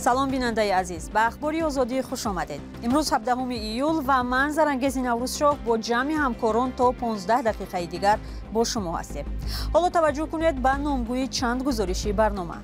Салом, бинандаи азиз, ба Ахбори Озодӣ хуш омадед. Имрӯз 17 июл ва ман, Зарангези Наврӯзшоҳ, бо ҷамъи ҳамкорон то 15 дақиқаи дигар бо шумо ҳастем. Ҳоло таваҷҷӯҳ кунед ба номгӯи чанд гузориши барнома.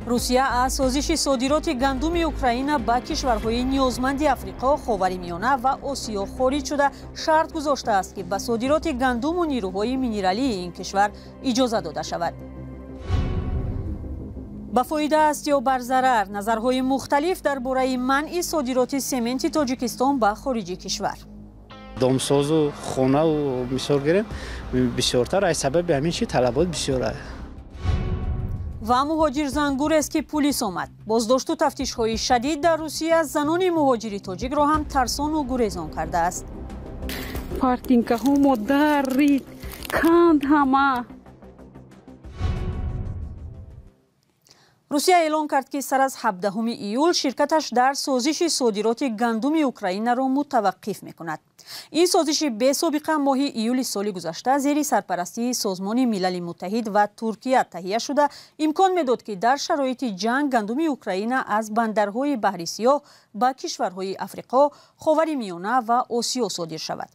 Русия аз созиши содироти гандуми Украина ба кишварҳои ниёзманди Африқо, Ховари Миёна ва Осиё хориҷ шуда, шарт гузоштааст, ки ба содироти гандуму нирӯҳои минералии ин кишвар иҷоза дода шавад. Ба фоида аст ё бар зарар? Назарҳои мухталиф дар бораи манъи содироти сементи Тоҷикистон ба хориҷи кишвар. Домсозу хонаву мисол гирем, бисёртар аз сабаби ҳамин чи талабот бисёр аст. Ва муҳоҷирзангурест, ки пулис омад. Боздошту тафтишҳои шадид дар Русия занони муҳоҷири тоҷикро ҳам тарсону гурезон кардааст. Фартинкаҳо модарид канд ҳама. Русия эълон кард, ки сар аз 17 июл ширкаташ дар созиши содироти гандуми Украинаро мутаваққиф мекунад. Ин созиши бесобиқа моҳи июли соли гузашта зери сарпарастии Созмони Милали Муттаҳид ва Туркия таҳия шуда, имкон медод, ки дар шароити ҷанг гандуми Украина аз бандарҳои Баҳри Сиёҳ ба кишварҳои Африқо, Ховари Миёна ва Осиё содир шавад.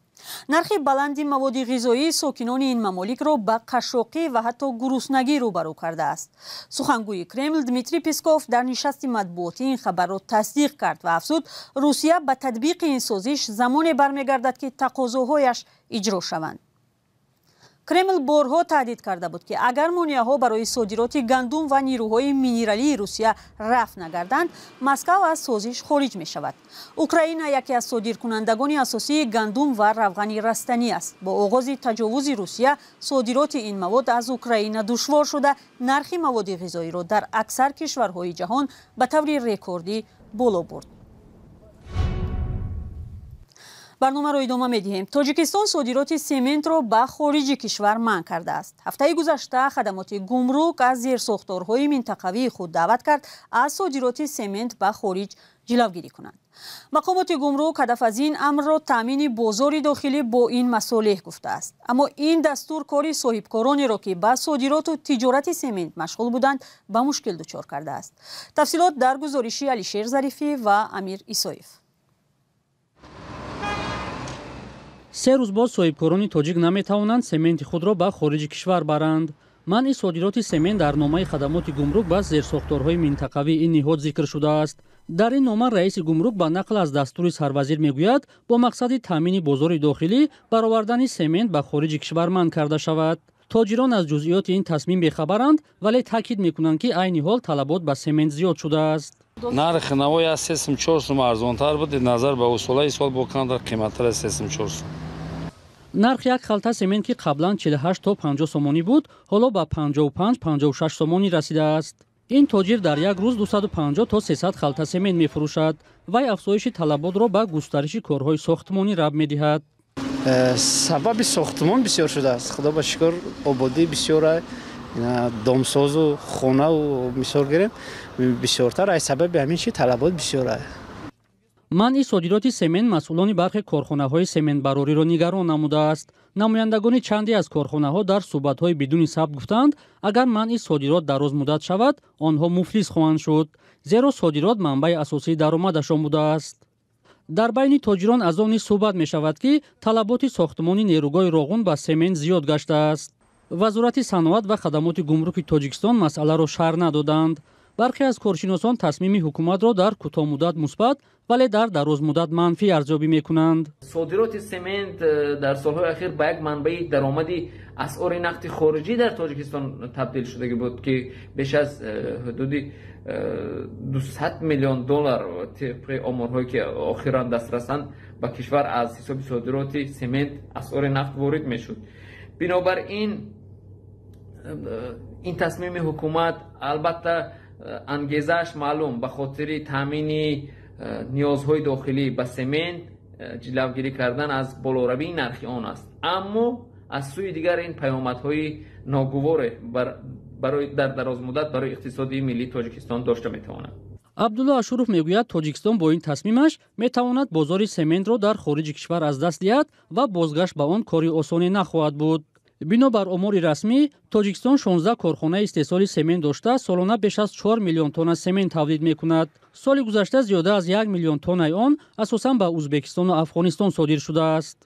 Нархи баланди маводи ғизоӣ сокинони ин мамоликро ба қашшоқӣ ва ҳатто гуруснагӣ рӯбарӯ кардааст. Сухангӯи Кремл Дмитрий Песков дар нишасти матбуотӣ ин хабарро тасдиқ кард ва афзуд, Русия ба татбиқи ин созиш замоне бармегардад, ки тақозоҳояш иҷро шаванд. Кремл борҳо таҳдид карда буд, ки агар монеаҳо барои содироти гандум ва нирӯҳои минералии Русия рафъ нагарданд, Москав аз созиш хориҷ мешавад. Украина яке аз содиркунандагони асосии гандум ва равғани растанӣ аст. Бо оғози таҷовузи Русия содироти ин мавод аз Украина душвор шуда, нархи маводи ғизоиро дар аксар кишварҳои ҷаҳон ба таври рекордӣ боло бурд. Барномаро идома медиҳем. Тоҷикистон содироти сементро ба хориҷи кишвар манъ кардааст. Ҳафтаи гузашта хадамоти гумрук аз зерсохторҳои минтақавии худ даъват кард, аз содироти семент ба хориҷ ҷилавгирӣ кунанд. Мақомоти гумрук ҳадаф аз ин амрро таъмини бозори дохилӣ бо ин масолеҳ гуфтааст. Аммо ин дастур кори соҳибкоронеро, ки ба содироту тиҷорати семент машғул буданд, ба мушкил дучор кардааст. Тафсилот дар гузориши Алишер Зарифӣ ва Амир Исоев. Се рӯз боз соҳибкорони тоҷик наметавонанд сементи худро ба хориҷи кишвар баранд. Манъи содироти семент дар номаи хадамоти гумрук ба зерсохторҳои минтақавии ин ниҳод зикр шудааст. Дар ин нома раиси гумрук ба нақл аз дастури сарвазир мегӯяд, бо мақсади таъмини бозори дохилӣ баровардани семент ба хориҷи кишвар манъ карда шавад. Тоҷирон аз ҷузъиёти ин тасмим бехабаранд, вале таъкид мекунанд, ки айни ҳол талабот ба семент зиёд шудааст. Нархи наво аз 3-4 сум арзонтар буд, назар ба усулаи сол бо камтар қиматтар аз 3-4 сум. Нархи як халта семент, ки қаблан 48 то 50 сомонӣ буд, ҳоло ба 55-56 сомонӣ расидааст. Ин тоҷир дар як рӯз 250 то 300 халта семент мефурӯшад. Вай афзоиши талаботро ба густариши корҳои сохтмонӣ рабт медиҳад. Сабаби сохтмон бисёр шудааст. Худо ба шукр, ободӣ бисёр, домсозу хонаву мисол гирем, бисёртар аз сабаби ҳамин чи талабот бисёр аст. Манъи содироти семент масъулони бархе корхонаҳои сементбарориро нигарон намудааст. Намояндагони чанде аз корхонаҳо дар суҳбатҳои бидуни сабт гуфтанд, агар манъи содирот дарозмуддат шавад, онҳо муфлис хоҳанд шуд, зеро содирот манбаи асосии даромадашон будааст. Дар байни тоҷирон аз он низ суҳбат мешавад, ки талаботи сохтмони нерӯгоҳи Роғун ба семент зиёд гаштааст. Вазорати саноат ва хадамоти гумруки Тоҷикистон масъаларо шарҳ надоданд. Бархе аз коршиносон тасмими ҳукуматро дар кӯтоҳмуддат мусбат, вале дар дарозмуддат манфӣ арзёбӣ мекунанд. Содироти семент дар солҳои ахир ба як манбаи даромади асъори нақди хориҷӣ дар Тоҷикистон табдил шудагӣ буд, ки беш аз ҳудуди 200 миллион доллар тибқи оморҳое, ки охиран дастрасанд, ба кишвар аз ҳисоби содироти семент асъори нақд ворид мешуд. Бинобар ин ин тасмими ҳукумат, албатта, ангезааш маълум, ба хотири таъмини ниёзҳои дохилӣ ба семент, ҷилавгирӣ кардан аз болоравии нархи он аст, аммо аз сӯи дигар ин паёмадҳои ногуворе дар дарозмуддат барои иқтисоди миллии Тоҷикистон дошта метавонад. Абдулло Ашуров мегӯяд, Тоҷикистон бо ин тасмимаш метавонад бозори сементро дар хориҷи кишвар аз даст диҳад ва бозгашт ба он кори осоне нахоҳад буд. Бино бар омори расмӣ, Тоҷикистон 16 корхонаи истеҳсоли семент дошта, солона беш аз 4 миллион тонна семент тавлид мекунад. Соли гузашта зиёда аз 1 миллион тоннаи он асосан ба Узбекистону Афғонистон содир шудааст.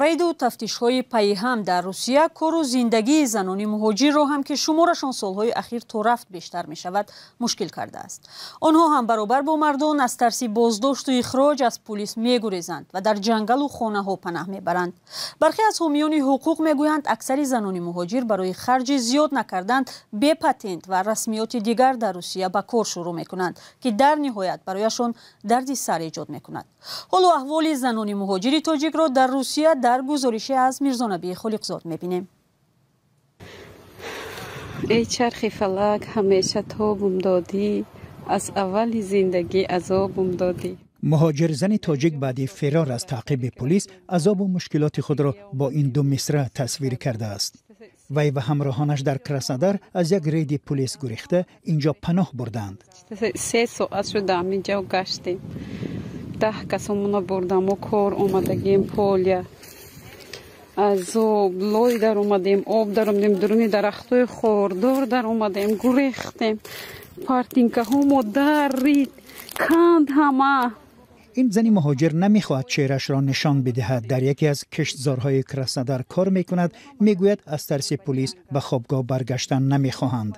Рейду тафтишҳои пайҳам дар Русия кору зиндагии занони муҳоҷирро ҳам, ки шуморашон солҳои ахир то рафт бештар мешавад, мушкил кардааст. Онҳо ҳам баробар бо мардон аз тарси боздошту ихроҷ аз пулис мегурезанд ва дар ҷангалу хонаҳо панаҳ мебаранд. Бархе аз ҳомиёни ҳуқуқ мегӯянд, аксари занони муҳоҷир барои харҷи зиёд накардан бепатент ва расмиёти дигар дар Русия ба кор шурӯъ мекунанд, ки дар ниҳоят барояшон дарди сар эҷод мекунад. Ҳолу аҳволи занони муҳоҷири тоҷикро дар Русия дар гузорише аз Мирзонабии Холиқзод мебинем. Эй чархи фалак, ҳамеша тобум додӣ, аз аввали зиндагӣ азобум додӣ. Муҳоҷирзани тоҷик баъди фирор аз таъқиби пулис азобу мушкилоти худро бо ин ду мисра тасвир кардааст. Вай ва ҳамроҳонаш дар Краснодар аз як рейди пулис гурехта инҷо паноҳ бурданд. 3 соат шудам инҷо гаштем. 10 касомона бурдам, мо кор омадагем, полия. Азоб, лой дар омадем, об дар омадем, дуруни дарахтои хордор дар омадем, гурехтем. Партинкаҳо мо дарид, канд ҳама. Ин зани муҳоҷир намехоҳад чеҳрашро нишон бидиҳад. Дар яке аз киштзорҳои Краснодар кор мекунад. Мегӯяд, аз тарси пулис ба хобгоҳ баргаштан намехоҳанд.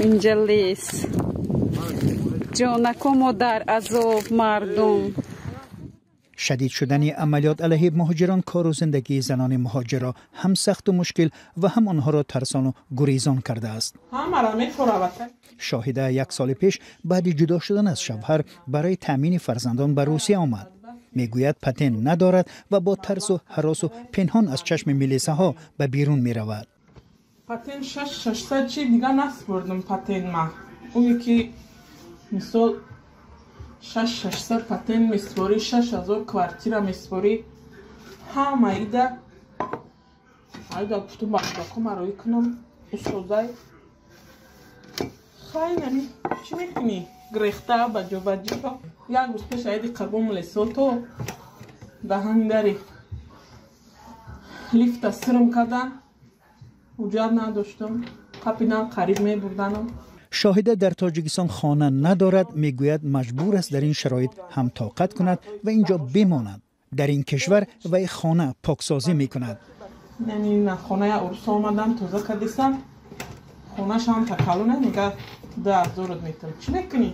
Инҷа лес. Ҷонако мо дар азоб мардум. Шадид шудани амалиёт алайҳи муҳоҷирон кору зиндагии занони муҳоҷирро ҳам сахту мушкил ва ҳам онҳоро тарсону гурезон кардааст. Шоҳида як соли пеш баъди ҷудо шудан аз шавҳар барои таъмини фарзандон ба Русия омад. Мегӯяд, патент надорад ва бо тарсу ҳаросу пинҳон аз чашми милисаҳо ба берун меравад. Патент 600 чи дига наспурдум патент ма. Уне ки мисол 600 патент меспорӣ, 6000 квартира меспорӣ, ҳама ида айда гуфтум ба кӯдакҳо мароӣ кунам, усозай. Хай нами чӣ мекунӣ? Грехта ба ҷобаҷо. Як рӯз пеш аиди қурбон лесо то даҳани дари лифта сирм кардан, ҳуҷҷат надоштам, қапидан қариб мебурданам. Шоҳида дар Тоҷикистон хона надорад. Мегӯяд, маҷбур аст дар ин шароит ҳам тоқат кунад ва инҷо бимонад. Дар ин кишвар вай хона поксозӣ мекунад. Хонаи урусо омадам, тоза кардисам, хонашам такалуна мега 2000 метр. Чӣ мекунӣ?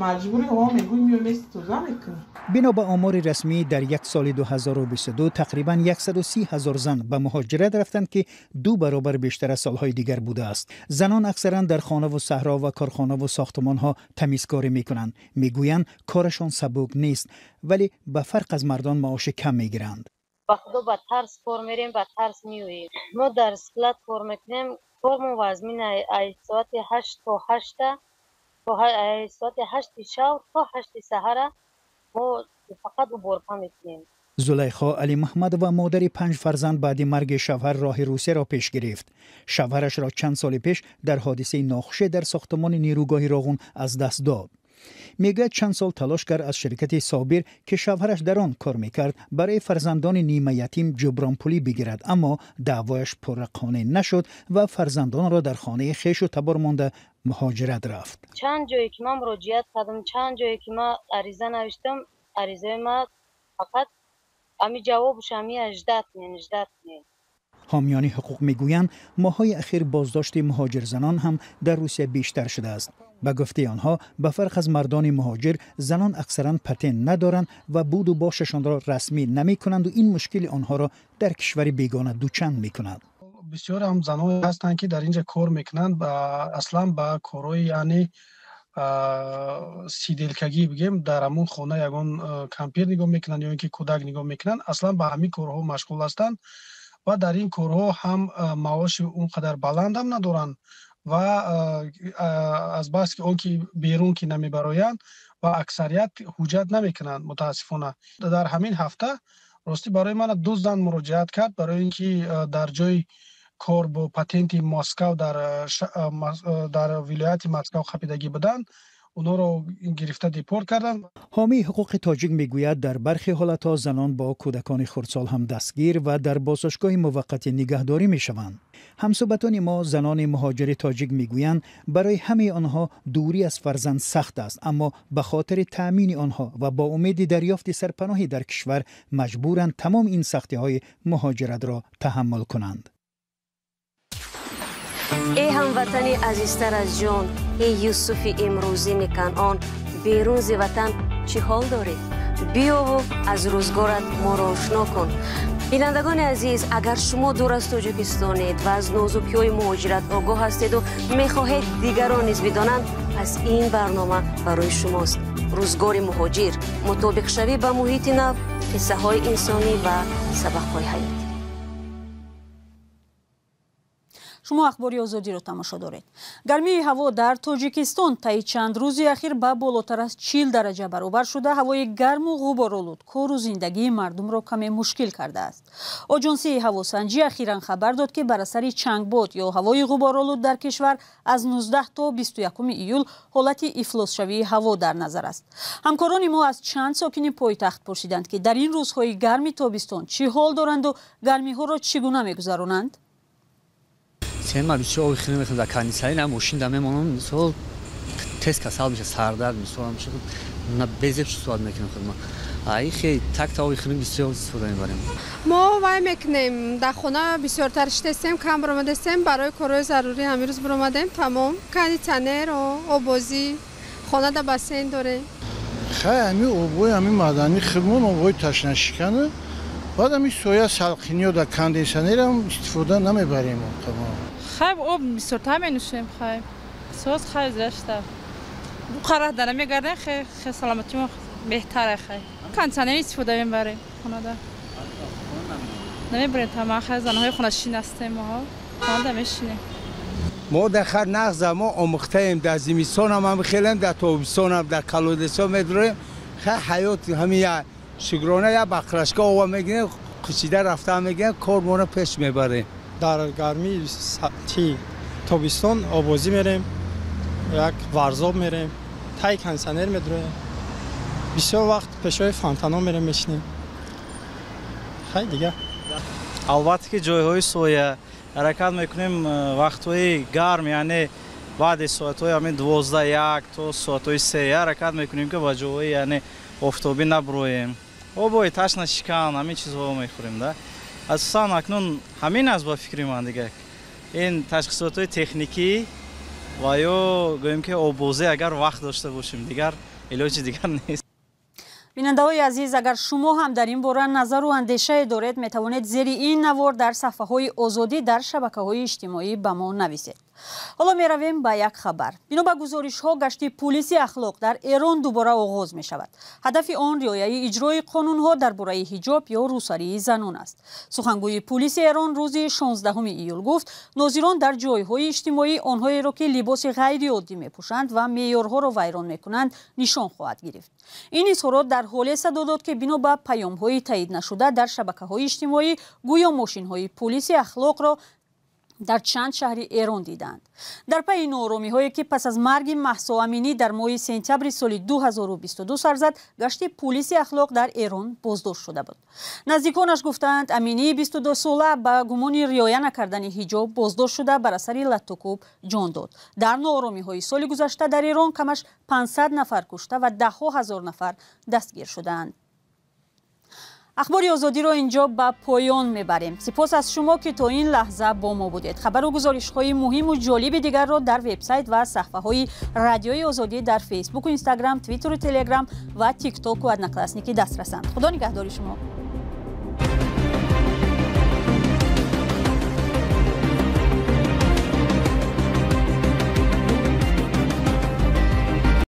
Маҷбури ҳо мегӯй миёй мести тоза мекунӣ. Бино ба омори расмӣ, дар як соли 2022 тақрибан 130 ҳазор зан ба муҳоҷират рафтанд, ки 2 баробар бештар аз солҳои дигар будааст. Занон аксаран дар хонаву саҳро ва корхонаву сохтмонҳо тамизкорӣ мекунанд. Мегӯянд, корашон сабук нест, вале ба фарқ аз мардон маоши кам мегиранд. Ба худо ба тарс кор мерем, ба тарс меоем. Мо дар склад кор мекунем, кормон вазмин аз соати 8 то 8, соати 8 шаб то 8 саҳара мо фақат уборка мекунем. Зулайхо Алимаҳмадова, модари 5 фарзанд, баъди марги шавҳар роҳи Русияро пеш гирифт. Шавҳарашро чанд соли пеш дар ҳодисаи нохуше дар сохтмони нерӯгоҳи Роғун аз даст дод. Мегӯяд, чанд сол талош кард аз ширкати Собир, ки шавҳараш дар он кор мекард, барои фарзандони нимаятим ҷубронпулӣ бигирад, аммо даъвояш пурра қонеъ нашуд ва фарзандонро дар хонаи хешу табор монда муҳоҷират рафт. Чанд ҷое ки ман муроҷиат кардам, чанд ҷое ки ман ариза навиштам, аризаи ман фақат ами ҷавобаш ами ждать кунед, ждать кунед. Ҳомиёни ҳуқуқ мегӯянд, моҳҳои ахир боздошти муҳоҷирзанон ҳам дар Русия бештар шудааст. Ба гуфтаи онҳо, ба фарқ аз мардони муҳоҷир, занон аксаран патент надоранд ва буду бошашонро расмӣ намекунанду ин мушкили онҳоро дар кишвари бегона дучанд мекунад. Бисёр ҳам заноне ҳастанд, ки дар инҷа кор мекунанд, аслан ба корҳои яъне сиделкагӣ бигем, дар ҳамон хона ягон кампир нигоҳ мекунанд ё ин ки кӯдак нигоҳ мекунанд, аслан ба ҳамин корҳо машғул ҳастанд ва дар ин корҳо ҳам маоши он қадар баланд ҳам надоранд Ва аз бас ки он ки берун ки намебароянд ва аксарият ҳуҷҷат намекунанд, мутаассифона. Дар ҳамин ҳафта ростӣ барои ман ду зан муроҷиат кард, барои ин ки дар ҷои кор бо патенти Москав дар вилояти Москав хапидагӣ буданд, онҳоро гирифта депорт карданд. Ҳомии ҳуқуқи тоҷик мегӯяд, дар бархе ҳолатҳо занон бо кӯдакони хурдсол ҳам дастгир ва дар боздоштгоҳи муваққатӣ нигаҳдорӣ мешаванд. Ҳамсӯҳбатони мо, занони муҳоҷири тоҷик, мегӯянд, барои ҳамаи онҳо дурӣ аз фарзанд сахт аст, аммо ба хотири таъмини онҳо ва бо умеди дарёфти сарпаноҳӣ дар кишвар маҷбуранд тамом ин сахтиҳои муҳоҷиратро таҳаммул кунанд. Эй ҳамватани азизтар аз ҷон, эй Юсуфи имрӯзини Канъон, берун зи ватан чӣ ҳол дорӣ? Биёву аз рӯзгорат моро ошно кун. Бинандагони азиз, агар шумо дур аз Тоҷикистонед ва аз нозукиҳои муҳоҷират огоҳ ҳастеду мехоҳед дигарон низ бидонанд, пас ин барнома барои шумост. Рӯзгори муҳоҷир, мутобиқшавӣ ба муҳити нав, қиссаҳои инсонӣ ва сабақҳои ҳаёт. Шумо Ахбори Озодиро тамошо доред. Гармии ҳаво дар Тоҷикистон таи чанд рӯзи ахир ба болотар аз 40 дараҷа баробар шуда, ҳавои гарму ғуборолуд кору зиндагии мардумро каме мушкил кардааст. Оҷонсии ҳавосанҷӣ ахиран хабар дод, ки бар асари чангбод ё ҳавои ғуборолуд дар кишвар аз 19 то 21 июл ҳолати ифлосшавии ҳаво дар назар аст. Ҳамкорони мо аз чанд сокини пойтахт пурсиданд, ки дар ин рӯзҳои гарми тобистон чӣ ҳол доранду гармиҳоро чӣ гуна мегузаронанд. Сема бисёр оби хеле мехӯрам, дар кондитсионер на мошин да мемонам, мисол тез касал меша, сардард мисол ҳамеша на безеб суҳбат мекунам худма. Ай хе такта оби хеле бисёр истифода мебарем. Мо вай мекунем, дар хона бисёртар шитестем, кам баромадестем, барои корҳои зарурӣ ҳамин рӯз баромадем, тамом. Кондитсионер, оббозӣ, хона дар бассейн дорем. Хай ҳамин обҳои ҳамин маъданӣ худмон обҳои ташнашикана, баъд ҳамин соя салқиниё дар кондитсионерам истифода намебарем. Хай об бисёртар менӯшем, хай соз хай зашта буқара дара мегардем, хай саломатимо беҳтара, хай кондитсионер истифода мебарем, хонада намебарем, тама хай занҳои хонашин ҳастем, моҳо хонада мешинем. Мо дар хар нағза мо омӯхтаем, дар зимистон ҳам хелем, дар тобистон ҳам, дар колодесҳо медурем, хай ҳаёт ҳамин як шукрона, як бақрашка ова мегирем, кучида рафта мегирем, кор моро пеш мебарем. Дар гармии тобистон обозӣ мерем, як варзоб мерем, таи кондитсионер медуроем, бисёр вақт пешои фонтанҳо мерем, мешинем. Хай дигар. Албатта ки ҷойҳои соя ҳаракат мекунем вақтҳои гарм, яъне баъди соатҳои ҳамин 12-1 то соатҳои 3 ҳаракат мекунем, ки ба ҷойҳои яъне офтобӣ набуроем. Обои ташнашикан ҳамин чизҳо мехӯрем да. Асосан акнун ҳамин аст ба фикри ман дигар. Ин ташхисотҳои техникӣ ва ё гӯем ки оббозӣ агар вақт дошта бошем, дигар илоҷи дигар нест. Бинандаҳои азиз, агар шумо ҳам дар ин бора назару андешае доред, метавонед зери ин навор дар саҳфаҳои Озодӣ дар шабакаҳои иҷтимоӣ ба мо нависед. Ҳоло меравем ба як хабар. Бино ба гузоришҳо, гашти пулиси ахлоқ дар Эрон дубора оғоз мешавад. Ҳадафи он риояи иҷрои қонунҳо дар бораи ҳиҷоб ё рӯсарии занон аст. Сухангӯи пулиси Эрон рӯзи 16 июл гуфт, нозирон дар ҷойҳои иҷтимоӣ онҳоеро, ки либоси ғайриоддӣ мепӯшанд ва меъёрҳоро вайрон мекунанд, нишон хоҳад гирифт. Ин изҳорот дар ҳоле садо дод, ки бино ба паёмҳои таъид нашуда дар шабакаҳои иҷтимоӣ гӯё мошинҳои пулиси ахлоқро дар чанд шаҳри Эрон диданд. Дар пайи нооромиҳое, ки пас аз марги Маҳсо Аминӣ дар моҳи сентябри соли 2022 сар зад, гашти пулиси ахлоқ дар Эрон боздошт шуда буд. Наздиконаш гуфтаанд, Аминии 22сола ба гумони риоя накардани ҳиҷоб боздошт шуда, бар асари латтукӯб ҷон дод. Дар нооромиҳои соли гузашта дар Эрон камаш 500 нафар кушта ва даҳҳо ҳазор нафар дастгир шудаанд. Ахбори Озодиро инҷо ба поён мебарем. Сипос аз шумо, ки то ин лаҳза бо мо будед. Хабару гузоришҳои муҳиму ҷолиби дигарро дар вебсайт ва саҳфаҳои Радиои Озодӣ дар Фейсбуку, Инстаграм, Твиттеру, Телеграм ва Тиктоку, Одноклассники дастрасанд. Худо нигаҳдори шумо.